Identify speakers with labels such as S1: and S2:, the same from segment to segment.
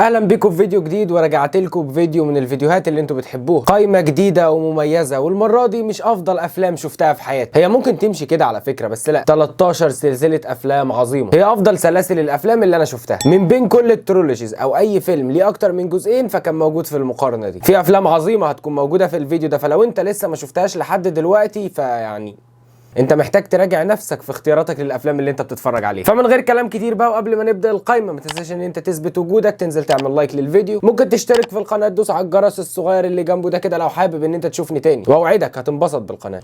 S1: اهلا بيكم في فيديو جديد، ورجعت لكم بفيديو من الفيديوهات اللي انتم بتحبوها، قائمة جديدة ومميزة، والمرة دي مش افضل افلام شفتها في حياتي، هي ممكن تمشي كده على فكرة، بس لا، 13 سلسلة افلام عظيمة، هي افضل سلاسل الافلام اللي انا شفتها من بين كل ال trilogies او اي فيلم ليه اكتر من جزئين، فكان موجود في المقارنة دي. في افلام عظيمة هتكون موجودة في الفيديو ده، فلو انت لسه ما شفتهاش لحد دلوقتي فيعني انت محتاج تراجع نفسك في اختياراتك للافلام اللي انت بتتفرج عليها. فمن غير كلام كتير بقى، وقبل ما نبدا القائمه، ما تنساش ان انت تثبت وجودك، تنزل تعمل like للفيديو، ممكن تشترك في القناه، تدوس على الجرس الصغير اللي جنبه ده كده لو حابب ان انت تشوفني تاني، واوعدك هتنبسط بالقناه.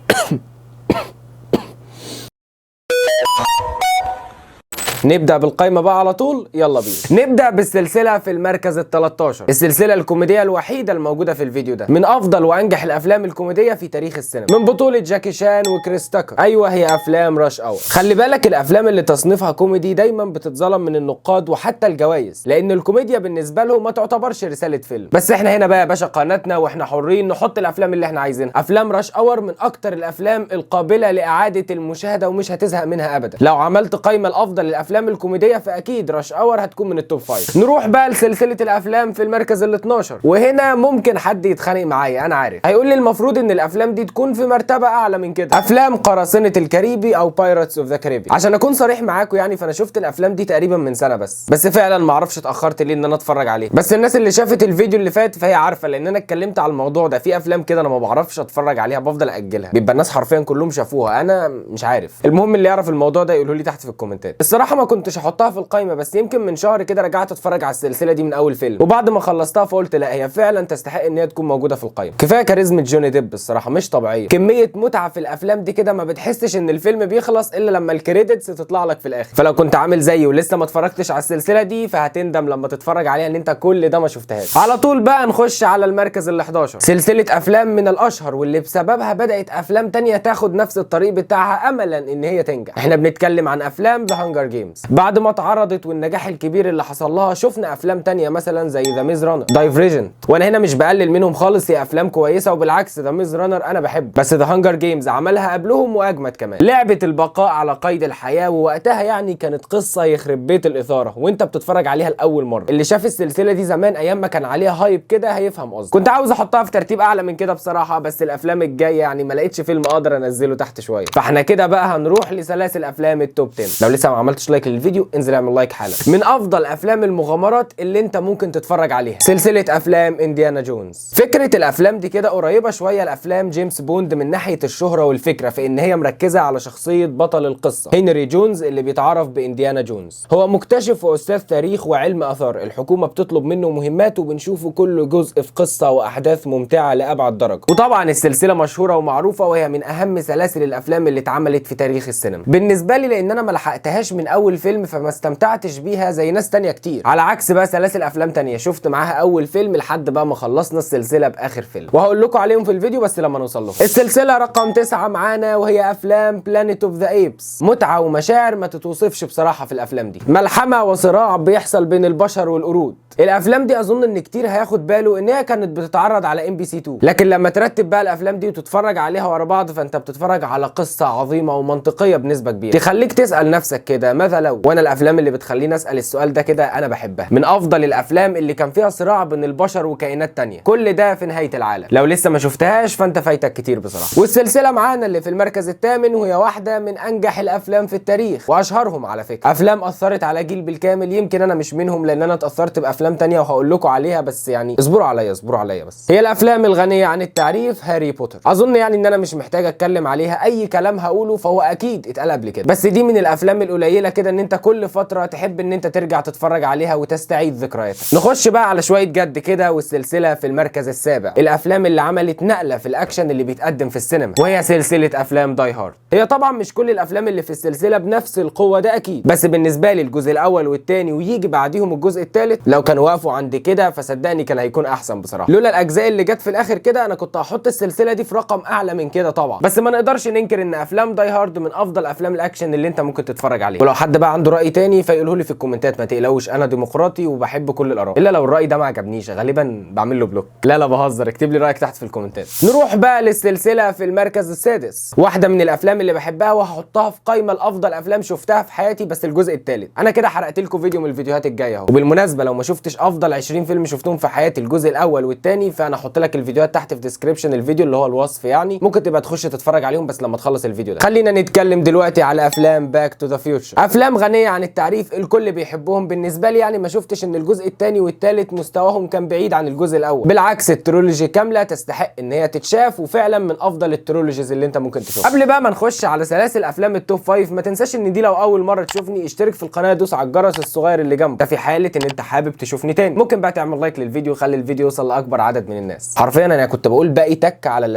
S1: نبدا بالقائمه بقى على طول، يلا بينا نبدا بالسلسلة في المركز ال 13، السلسلة الكوميدية الوحيدة الموجودة في الفيديو ده، من افضل وانجح الافلام الكوميدية في تاريخ السينما، من بطوله جاكي شان وكريس تاكر. ايوه، هي افلام Rush Hour. خلي بالك، الافلام اللي تصنيفها كوميدي دايما بتتظلم من النقاد وحتى الجوائز، لان الكوميديا بالنسبة لهم ما تعتبرش رسالة فيلم. بس احنا هنا بقى يا باشا قناتنا، واحنا حرين نحط الافلام اللي احنا عايزينها. افلام Rush Hour من اكتر الافلام القابلة لاعادة المشاهدة ومش هتزهق منها ابدا. لو عملت قائمة الافضل للافلام الكوميدية فاكيد Rush Hour هتكون من ال top 5. نروح بقى لسلسلة الافلام في المركز ال 12، وهنا ممكن حد يتخانق معايا، انا عارف، هيقول لي المفروض ان الافلام دي تكون في مرتبه اعلى من كده، افلام قراصنة الكاريبي او Pirates of the Caribbean. عشان اكون صريح معاكم يعني، فانا شفت الافلام دي تقريبا من سنة بس فعلا ما اعرفش اتاخرت ليه ان انا اتفرج عليه. بس الناس اللي شافت الفيديو اللي فات فهي عارفه، لان انا اتكلمت على الموضوع ده. في افلام كده انا ما بعرفش اتفرج عليها، بفضل اجلها، بيبقى الناس حرفيا كلهم شافوها، انا مش عارف. المهم اللي يعرف الموضوع ده يقوله لي تحت في الكومنتات. الصراحة ما كنتش احطها في القائمه، بس يمكن من شهر كده رجعت اتفرج على السلسلة دي من اول فيلم، وبعد ما خلصتها فقلت لا، هي فعلا تستحق ان هي تكون موجودة في القائمة. كفاية كاريزما جوني ديب، الصراحة مش طبيعيه، كمية متعه في الافلام دي كده، ما بتحسش ان الفيلم بيخلص الا لما ال credits تطلع لك في الاخر. فلو كنت عامل زيي ولسه ما اتفرجتش على السلسلة دي فهتندم لما تتفرج عليها ان انت كل ده ما شفتهاش. على طول بقى نخش على المركز ال 11، سلسلة افلام من الاشهر واللي بسببها بدات افلام تانية تاخد نفس الطريق بتاعها املا ان هي تنجح. احنا بنتكلم عن افلام The Hunger Games. بعد ما اتعرضت والنجاح الكبير اللي حصل لها، شفنا افلام تانية مثلا زي The Maze Runner، Divergent، وانا هنا مش بقلل منهم خالص، هي افلام كويسه، وبالعكس The Maze Runner انا بحبه، بس The Hunger Games عملها قبلهم واجمد كمان. لعبه البقاء على قيد الحياه، ووقتها يعني كانت قصة يخرب بيت الاثارة وانت بتتفرج عليها لاول مره. اللي شاف السلسلة دي زمان ايام ما كان عليها hype كده هيفهم قصدي. كنت عاوز احطها في ترتيب اعلى من كده بصراحه، بس الافلام الجاية يعني ما لقيتش فيلم اقدر انزله تحت شويه، فاحنا كده بقى هنروح لسلاسل افلام ال top 10. لو لسه ما عملتش like للفيديو انزل اعمل like حالا. من افضل افلام المغامرات اللي انت ممكن تتفرج عليها سلسلة افلام انديانا جونز. فكرة الافلام دي كده قريبه شوية لافلام جيمس بوند من ناحية الشهرة والفكره، في ان هي مركزه على شخصية بطل القصة هنري جونز اللي بيتعرف بانديانا جونز. هو مكتشف واستاذ تاريخ وعلم اثار، الحكومة بتطلب منه مهمات، وبنشوفه كل جزء في قصة واحداث ممتعة لابعد درجه. وطبعا السلسلة مشهورة ومعروفه، وهي من اهم سلاسل الافلام اللي اتعملت في تاريخ السينما. بالنسبة لي لان انا ما لحقتهاش من اول فيلم فما استمتعتش بيها زي ناس تانية كتير، على عكس بقى سلاسل افلام تانية شفت معاها اول فيلم لحد بقى ما خلصنا السلسلة باخر فيلم، وهقول لكم عليهم في الفيديو بس لما نوصل لهم. السلسلة رقم 9 معانا وهي افلام Planet of the Apes. متعه ومشاعر ما تتوصفش بصراحة في الافلام دي، ملحمة وصراع بيحصل بين البشر والقرود. الافلام دي اظن ان كتير هياخد باله ان هي كانت بتتعرض على MBC 2، لكن لما ترتب بقى الافلام دي وتتفرج عليها ورا بعض فانت بتتفرج على قصة عظيمة ومنطقيه بنسبة كبيرة، تخليك تسال نفسك كده ماذا لو. وانا الافلام اللي بتخليني اسال السؤال ده كده انا بحبها. من افضل الافلام اللي كان فيها صراع بين البشر وكائنات تانية، كل ده في نهاية العالم. لو لسه ما شفتهاش فانت فايتك كتير بصراحة. والسلسله معانا اللي في المركز الثامن وهي واحدة من انجح الافلام في التاريخ واشهرهم على فكرة، افلام اثرت على جيل بالكامل، يمكن انا مش منهم لان انا اتاثرت بافلام تانية وهقول لكم عليها، بس يعني اصبروا عليا اصبروا عليا. بس هي الافلام الغنية عن التعريف هاري بوتر. اظن يعني ان انا مش محتاج اتكلم عليها، اي كلام هقوله فهو اكيد اتقال قبل كده، بس دي من الافلام القليلة كده ان انت كل فترة تحب ان انت ترجع تتفرج عليها وتستعيد ذكرياتك. نخش بقى على شوية جد كده، والسلسله في المركز السابع، الافلام اللي عملت نقله في الاكشن اللي بيتقدم في السينما، وهي سلسلة افلام Die Hard. هي طبعا مش كل الافلام اللي في السلسلة بنفس القوة ده اكيد، بس بالنسبة لي الجزء الاول والثاني ويجي بعديهم الجزء الثالث لو كانوا وقفوا عند كده فصدقني كان هيكون احسن بصراحة. لولا الاجزاء اللي جت في الاخر كده انا كنت هحط السلسلة دي في رقم اعلى من كده طبعا، بس ما نقدرش ننكر ان افلام Die Hard من افضل افلام الاكشن اللي انت ممكن تتفرج عليها. ولو حد حد بقى عنده راي تاني فيقوله لي في الكومنتات، ما تقلقوش انا ديمقراطي وبحب كل الاراء، الا لو الراي ده ما عجبنيش غالبا بعمل له block. لا لا بهزر، اكتب لي رايك تحت في الكومنتات. نروح بقى للسلسلة في المركز السادس، واحدة من الافلام اللي بحبها وهحطها في قائمة الافضل افلام شفتها في حياتي، بس الجزء الثالث. انا كده حرقت لكم فيديو من الفيديوهات الجاية اهو. وبالمناسبة لو ما شفتش افضل 20 فيلم شفتهم في حياتي الجزء الاول والثاني، فانا هحط لك الفيديوهات تحت في description الفيديو اللي هو الوصف، يعني ممكن تبقى تخش تتفرج عليهم بس لما تخلص الفيديو ده. خلينا نتكلم دلوقتي على افلام Back to the Future، افلام غنية عن التعريف، الكل بيحبهم. بالنسبة لي يعني ما شفتش ان الجزء الثاني والثالث مستواهم كان بعيد عن الجزء الاول، بالعكس ال trilogy كاملة تستحق ان هي تتشاف، وفعلا من افضل ال trilogies اللي انت ممكن تشوفها. قبل بقى ما نخش على سلاسل افلام ال top 5، ما تنساش ان دي لو اول مرة تشوفني اشترك في القناة، دوس على الجرس الصغير اللي جنبه، ده في حاله ان انت حابب تشوفني تاني. ممكن بقى تعمل like للفيديو، خلي الفيديو يوصل لاكبر عدد من الناس. حرفيا انا كنت بقول باقي تك على ال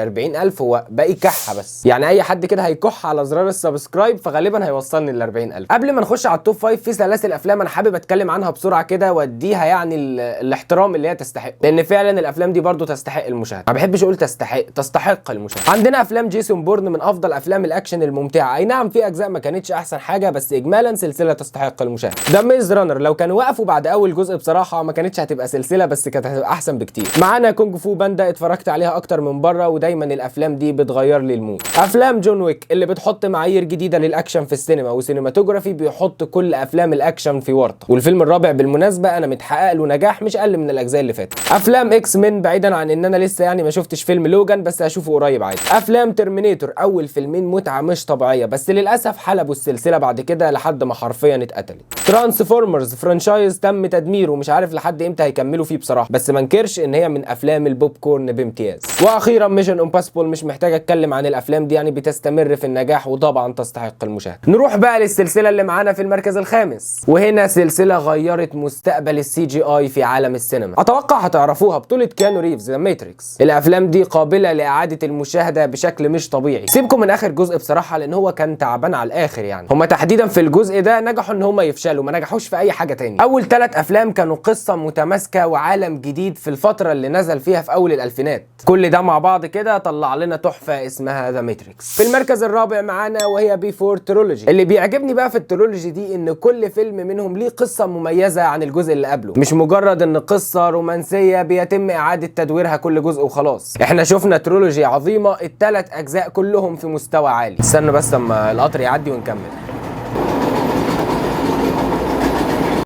S1: 40000، هو باقي كحه بس، يعني اي حد كده هيكح على زرار ال subscribe فغالبا هيوصلني لل 40000. قبل ما نخش على ال top 5، في سلاسل افلام انا حابب اتكلم عنها بسرعة كده واديها يعني الاحترام اللي هي تستحق، لان فعلا الافلام دي برضو تستحق المشاهدة. ما بحبش اقول تستحق، تستحق المشاهدة. عندنا افلام جيسون بورن من افضل افلام الاكشن الممتعة، اي نعم في اجزاء ما كانتش احسن حاجة، بس اجمالا سلسلة تستحق المشاهدة. The Maze Runner لو كانوا وقفوا بعد اول جزء بصراحة ما كانتش هتبقى سلسلة، بس كانت هتبقى احسن بكتير. معانا كونج فو باندا اتفرجت عليها اكتر من مرة، ودايما الافلام دي بتغير لي ال mood. افلام جون ويك اللي بتحط معايير جديدة للاكشن في السينما، و cinematography بيحط كل افلام الاكشن في ورطة. والفيلم الرابع بالمناسبة انا متحقق له نجاح مش اقل من الاجزاء اللي فاتت. افلام X-Men بعيدا عن ان انا لسه يعني ما شفتش فيلم لوجان، بس هشوفه قريب عادي. افلام Terminator اول فيلمين متعه مش طبيعية، بس للاسف حلبوا السلسلة بعد كده لحد ما حرفيا اتقتلت. Transformers franchise تم تدميره ومش عارف لحد امتى هيكملوا فيه بصراحة، بس ما انكرش ان هي من افلام البوب كورن بامتياز. واخيرا Mission Impossible، مش محتاج اتكلم عن الافلام دي، يعني بتستمر في النجاح وطبعا تستحق المشاهدة. نروح بقى للسلسلة اللي معانا في المركز الخامس، وهنا سلسلة غيرت مستقبل ال CGI في عالم السينما، اتوقع هتعرفوها، بطوله كيانو ريفز، The Matrix. الافلام دي قابله لاعادة المشاهدة بشكل مش طبيعي. سيبكم من اخر جزء بصراحة لان هو كان تعبان على الاخر، يعني هما تحديدا في الجزء ده نجحوا ان هما يفشلوا، ما نجحوش في اي حاجة تاني. اول 3 افلام كانوا قصة متماسكة وعالم جديد في الفترة اللي نزل فيها في اول الالفينات، كل ده مع بعض كده طلع لنا تحفة اسمها The Matrix. في المركز الرابع معانا وهي Before trilogy. اللي بيعجبني بقى في ال trilogy دي ان كل فيلم منهم ليه قصة مميزة عن الجزء اللي قبله، مش مجرد ان قصة رومانسية بيتم اعاده تدويرها كل جزء وخلاص. احنا شفنا trilogy عظيمة، الثلاث اجزاء كلهم في مستوى عالي. استنوا بس اما القطر يعدي ونكمل.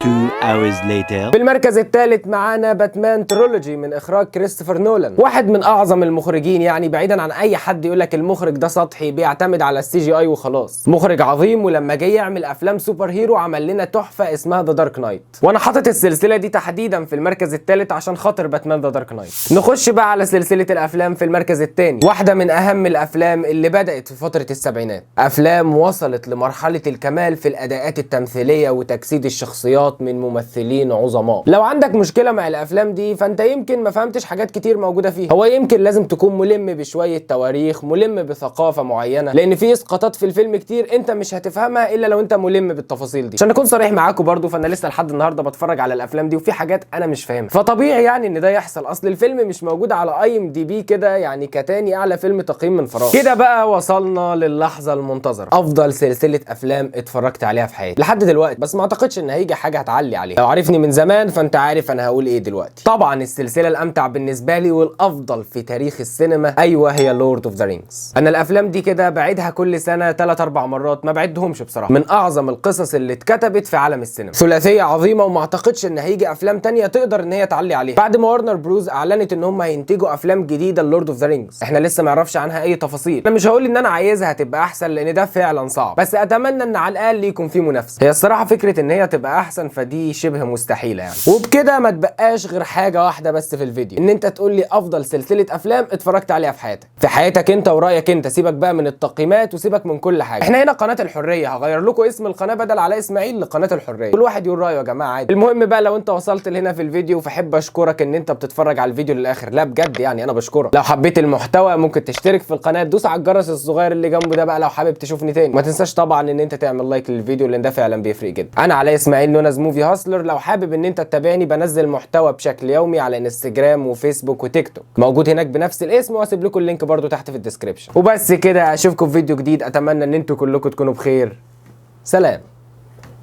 S2: 2 hours later.
S1: في المركز الثالث معانا Batman trilogy من اخراج كريستوفر نولان، واحد من اعظم المخرجين، يعني بعيدا عن اي حد يقول لك المخرج ده سطحي بيعتمد على ال CGI وخلاص، مخرج عظيم، ولما جه يعمل افلام superhero عمل لنا تحفة اسمها The Dark Knight، وانا حاطط السلسلة دي تحديدا في المركز الثالث عشان خاطر Batman The Dark Knight. نخش بقى على سلسلة الافلام في المركز الثاني، واحدة من اهم الافلام اللي بدات في فترة السبعينات، افلام وصلت لمرحلة الكمال في الاداءات التمثيلية وتجسيد الشخصيات من ممثلين عظماء. لو عندك مشكلة مع الافلام دي فانت يمكن ما فهمتش حاجات كتير موجودة فيها، هو يمكن لازم تكون ملم بشوية تواريخ، ملم بثقافة معينة، لان في اسقاطات في الفيلم كتير انت مش هتفهمها الا لو انت ملم بالتفاصيل دي. عشان اكون صريح معاكم برضو، فانا لسه لحد النهارده بتفرج على الافلام دي وفي حاجات انا مش فاهمها، فطبيعي يعني ان ده يحصل، اصل الفيلم مش موجود على IMDb كده يعني كتاني اعلى فيلم تقييم من فراغ. كده بقى وصلنا للحظة المنتظره، افضل سلسلة افلام اتفرجت عليها في حياتي لحد دلوقتي، بس ما اعتقدش ان هيجي حاجة هتعلي عليها. لو عارفني من زمان فانت عارف انا هقول ايه دلوقتي. طبعا السلسلة الامتع بالنسبة لي والافضل في تاريخ السينما، ايوه هي Lord of the Rings. انا الافلام دي كده بعيدها كل سنة 3 4 مرات، ما بعدهمش بصراحة، من اعظم القصص اللي اتكتبت في عالم السينما، ثلاثية عظيمة، وما اعتقدش ان هيجي افلام تانية تقدر ان هي تعلي عليها. بعد ما Warner Bros اعلنت ان هم هينتجوا افلام جديدة Lord of the Rings، احنا لسه ما نعرفش عنها اي تفاصيل. انا مش هقول ان انا عايزها تبقى احسن لان ده فعلا صعب، بس اتمنى ان على الاقل يكون في منافسه. هي الصراحة فكرة ان هي تبقى احسن فدي شبه مستحيلة يعني. وبكده ما تبقاش غير حاجة واحدة بس في الفيديو، ان انت تقول لي افضل سلسلة افلام اتفرجت عليها في حياتك، في حياتك انت ورايك انت، سيبك بقى من التقييمات وسيبك من كل حاجة. احنا هنا قناة الحرية، هغير لكم اسم القناة بدل علاء اسماعيل لقناه الحرية، كل واحد يقول رايه يا جماعة عادي. المهم بقى لو انت وصلت لهنا في الفيديو فحب اشكرك ان انت بتتفرج على الفيديو للاخر، لا بجد يعني انا بشكرك. لو حبيت المحتوى ممكن تشترك في القناة، تدوس على الجرس الصغير اللي جنبه ده بقى لو حابب تشوفني تاني. ما تنساش طبعا ان انت تعمل like للفيديو لان ده فعلا بيفرق جدا. انا علاء اسماعيل known as Movie Hustler. لو حابب ان انت تتابعني بنزل محتوى بشكل يومي على انستجرام وفيسبوك وتيك توك، موجود هناك بنفس الاسم، واسيب لكم ال link برضو تحت في ال description. وبس كده، اشوفكم في فيديو جديد، اتمنى ان انتوا كلكم تكونوا بخير. سلام.